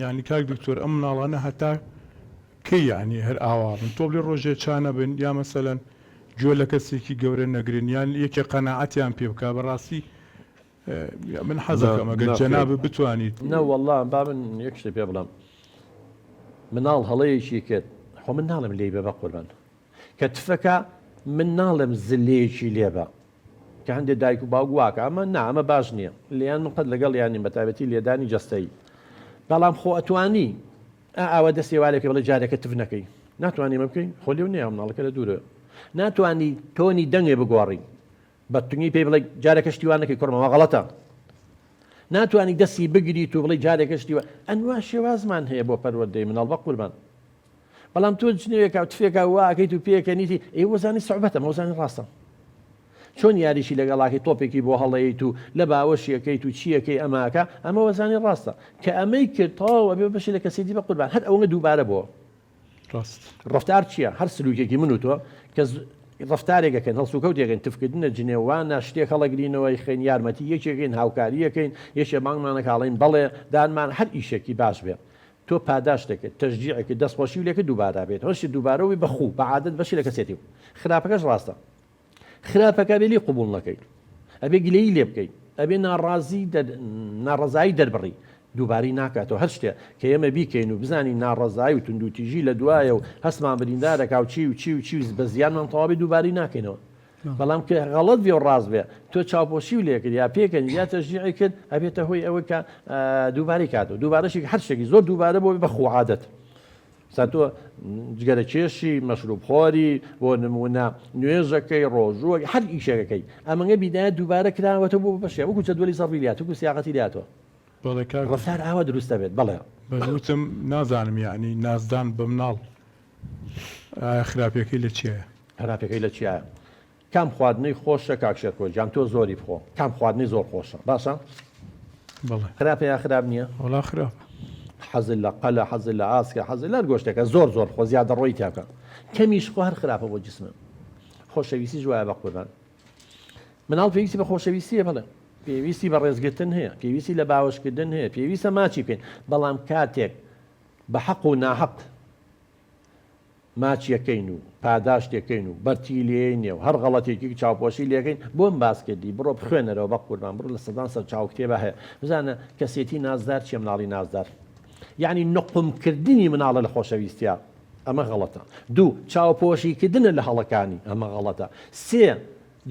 یانی کاک دکتۆر ئەم مناڵانە هەتا کەی یانی هەر ئاوا بن تۆ بڵێ ڕۆژێ چا نەبن یا مەسەلەن گوێ لە کەسێکی گەورە نەگرن یان یەکێ قەناعەتیان پێ بکا بەڕاستی من حەزەکەم ئەگەر جەنابت بتوانیت. نە وەڵا با من یەک شتت پێ بڵێم مناڵ هەڵەیەکی کرد خۆ من ناڵێم لێی بە بەقوربان کە تفەکە من ناڵێم زلەیەکی لێبە کە هەندێک دایک و باوک واکە ئەمە نا ئەمە باش نییە لێیان من قەت لەگەڵ یانیم بە تایبەتی لێدانی جەستەیی بەڵام خۆ ئەتوانی ئا ئاوا دەستی وا لێ بکەی بڵێ جارێکە تف نەکەی ناتوانی ئەمە بکەی خۆ لێو نییە مناڵەکە لە دوورە ناتوانی تۆنی دەنگێ بگۆڕی بە تونی پێی بڵێ جارێکە شتی وا نەکەی کوڕم ئەوە غەڵەتە ناتوانی دەستی بگریت و بڵێ جارێکە شتی وا ئەنوا شێوازمان هەیە بۆ پەروەردەی مناڵ بە قوربان بەڵام تۆ جنێوێکا و تفێکا وا ئەکەیت و پێکەنیتی ئێ وەزانی سوعبەتە مەوزانی ڕاستە چۆن یاریشی لەگەڵاکەی تۆپێکی بۆ هەڵەیت و لە باوەشیەکەیت و چیەکەی ئەماکە ئەمە وەزانی ڕاستە کە ئەمەی کرد تەواو ئەبێ بەشی لە کەسێتی بە قوربان هەر ئەوەنە دووبارە بۆ ڕاست. ڕەفتار چییە؟ هەر سلوکێکی من و تۆ کە ڕەفتارێک ئەکەین، هەڵسوکەوتێکەین، تفکردنە، جنێوانە، شتێک هەڵەگرینەوە ئەیخەین، یارمەتی یەکێکین، هاوکارییەکەین، یەکێ بانگمان ئەکا ئەڵێین بەڵێ، دانمان، هەر ئیشێکی باش بێ تۆ پاداشتت کرد، تەشجیعت کرد، دەستخۆشیو لێ کرد دووبارە بێتەوە، شت دووبارە بووی بە خوو، بە عادەت بەشی لە کەسێتی بوو. خراپەکەش ڕاستە. خراپەکە ئەبێ لێی قبوڵ نەکەی ئەبێ گلەیی لێ بکەی ئەبێ ناڕازی ناڕەزایی دەربڕی دووبارەی ناکاتەوە هەر شتێ کە ئێمە بیکەین و بزانین ناڕەزایی و توندوتیژی لە دوایە و هەستمان بریندارەکا و چی و چی و چی و بە زیانمان تەواوی دووبارەی ناکەینەوە بەڵام کە غەڵەت بێ و ڕاست بێ تۆ چاوپۆشی و لێکرد یا پێکەنی یا تەشجیعی کرد ئەبێتە هۆی ئەوەی کە دووبارەی کاتەوە دووبارەشی هەر شتێکی زۆر دووبارە بۆ بە خوو عادەت سا تۆ جگەرە کێشی، مەشروب خۆری، بۆ نموونە نوێژەکەی، ڕۆژووەکەی، هەر ئیشێکەکەی. ئەمەنگە بیدایەت دووبارە کراوەتەوە بۆ بەشێ وەکو جەدوەلی زەڕبی لێهاتوو، وەکو سیاقەتی لێهاتووە. بەڵێ کاک. ڕەفتار ئاوا دروست دەبێت. بەڵێ. بەس وتم نازانم یەعنی نازدان بە مناڵ ئایا خراپیەکەی لە چیایە؟ خراپیەکەی لە چیایە؟ کام خواردنەی خۆشە کاک شێرکۆ گیان تۆ زۆری بخۆ کام خواردنەی زۆر خۆشە باشە بەڵێ خراپە یا خراپ نییە وەڵا خراپە حەزت لە قەلە حەزت لە ئاسکە حەزت لە هەر گۆشتێکە زۆر زۆر خۆ زیادە ڕۆی تیا بکە کەمیش خۆ هەر خراپە بۆ جسمە خۆشەویستیش وایە بە قوربان مناڵ پێویستی بە خۆشەویستیە بەڵێ پێویستی بە ڕێزگرتن هەیە پێویستی لە باوەشکردن هەیە پێویستە ماچی بکەین بەڵام کاتێک بە حەق و ناحەق ماچیەکەین و پاداشتێکەین و بەرتیلێینێ و هەر غەڵەتێکی چاوپۆشی لێکەین بۆم باس کردی بڕۆ بخوێنەرەوە بەقوربان بڕۆ لە سەدان سەرچاوە کتێبا هەیە بزانە کەسێتی نازدار چیە مناڵی نازدار یەعنی نقوم کردنی مناڵە لە خۆشەویستیا ئەمە غەڵەتە دوو چاوپۆشی کردنە لە هەڵەکانی ئەمە غەڵەتە سێ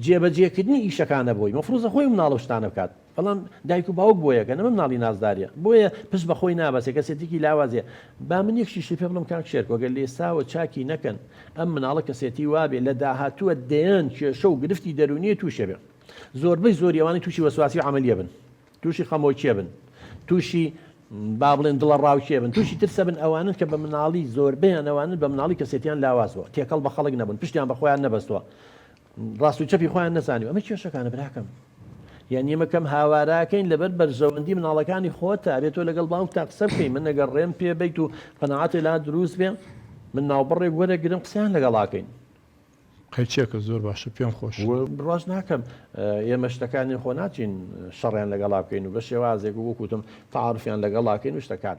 جێبەجێکردنی ئیشەکانە بۆی مەفروزە خۆی مناڵ ئەو شتانە بکات بەڵام دایک و باوک بۆیەکەن ئەمە مناڵی نازداریە بۆیە پشت بە خۆی نابەسێ کەسێتیکی لاوازیە با من یەک شیشی پێ بڵێم کاک شێرکۆ گەر لێساوە چاکی نەکەن ئەم مناڵە کەسێتی وابێ لە داهاتووە دەیان کێشە و گرفتی دەروونیە تووشێ بێ زۆربەی زۆری ئەوانەی تووشی وەسواسی و عەمەلیە بن تووشی خەمۆکیە بن تووشی با بڵێن دڵە ڕاوکێ بن تووشی ترسە بن ئەوانن کە بە مناڵی زۆربەیان ئەوانن بە مناڵی کەسێتیان لاواز بووە تێکەڵ بە خەڵک نەبوون پشتیان بە خۆیان نەبەستووە ڕاست و چەپی خۆیان نەزانیوە ئەمە کێشەکانە براکەم یان ئێمە کەم هاواراکەین لەبەر بەرژەوەندی مناڵەکانی خۆتە ئەبێ تۆ لەگەڵ باوکتا قسە بکەی من ئەگەر ڕێم پێ بیت و قەناعەتێ لا دروست بێ من ناوبڕێک وەرەگرم قسەیان لەگەڵاکەین قەیچێکە زۆر باشە پێم خۆش. بڕواش ناکەم ئێمە شتەکانی خۆ ناچین شەڕیان لەگەڵا بکەین و بە شێوازێک و وەکوتم تەعارفیان لەگەڵاکەین و شتەکان.